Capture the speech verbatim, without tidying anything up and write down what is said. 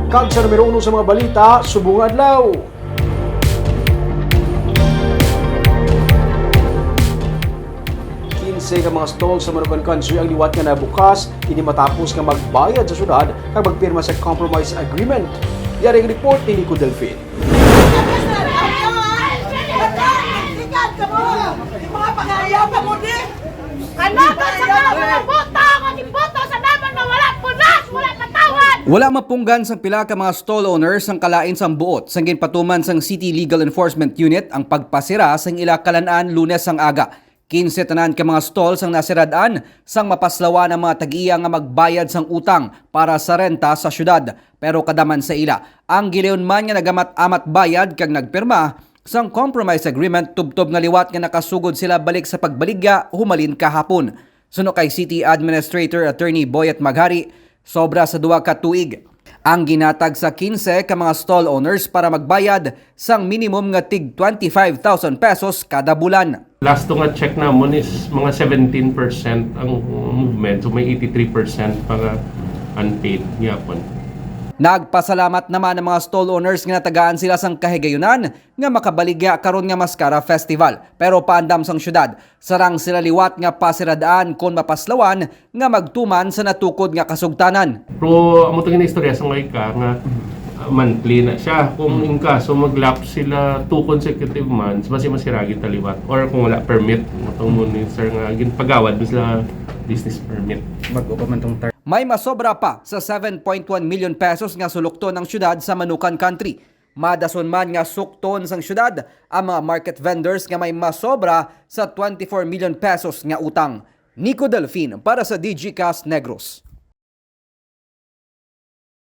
Kag sa numero uno sa mga balita subong nga adlaw, kinse ka mga stall sa Manukan Country ang liwat nga nabukas, ini matapos nga magbayad sa syudad kag magpirma sa compromise agreement. Yari ang report ni Nico Delfin. Ano to sa mga boto? Ang iboto sa naman nga wala punas, wala patawad! Wala mapunggan sang pila ka mga stall owners ang kalain sang buot sang ginpatuman sang City Legal Enforcement Unit ang pagpasira sang ila kalan-an Lunes sang aga. Kinse tanan ka mga stall sang nasirad-an sang mapaslawan ang mga tag-iya nga magbayad sang utang para sa renta sa syudad. Pero kada man sa ila, ang gilayon man nga nagamat-amat bayad kag nagpirma sang compromise agreement tubtob nga liwat nga nakasugod sila balik sa pagbaligya humalin kahapon. Suno kay City Administrator Attorney Boyet Maghari, sobra sa duha ka tuig ang ginatag sa kinse ka mga stall owners para magbayad sang minimum nga tig twenty-five thousand pesos kada bulan. Last to nga check namon is mga seventeen percent ang movement, so may eighty-three percent pa nga unpaid gyapon. Nagpasalamat naman ang mga stall owners nga natagaan sila sang kahigayunan nga makabaligya karon nga Mascara Festival. Pero paandam sang syudad, sarang sila liwat nga pasiradaan kon mapaslawan nga magtuman sa natukod nga kasugtanan. Pero amo to ginaistorya sa mga ika nga, ah, monthly na siya. Kung in kaso mag-lapse sila two consecutive months, basi masiragi ta liwat. Or kung wala permit, itong minister nga ginpagawad mo sila business permit. Mag-upa man tong tar- May masobra pa sa seven point one million pesos nga sulukton ang syudad sa Manukan Country. Madason man nga sukton sang syudad ang mga market vendors nga may masobra sa twenty-four million pesos nga utang. Nico Delfin para sa Digicast Negros.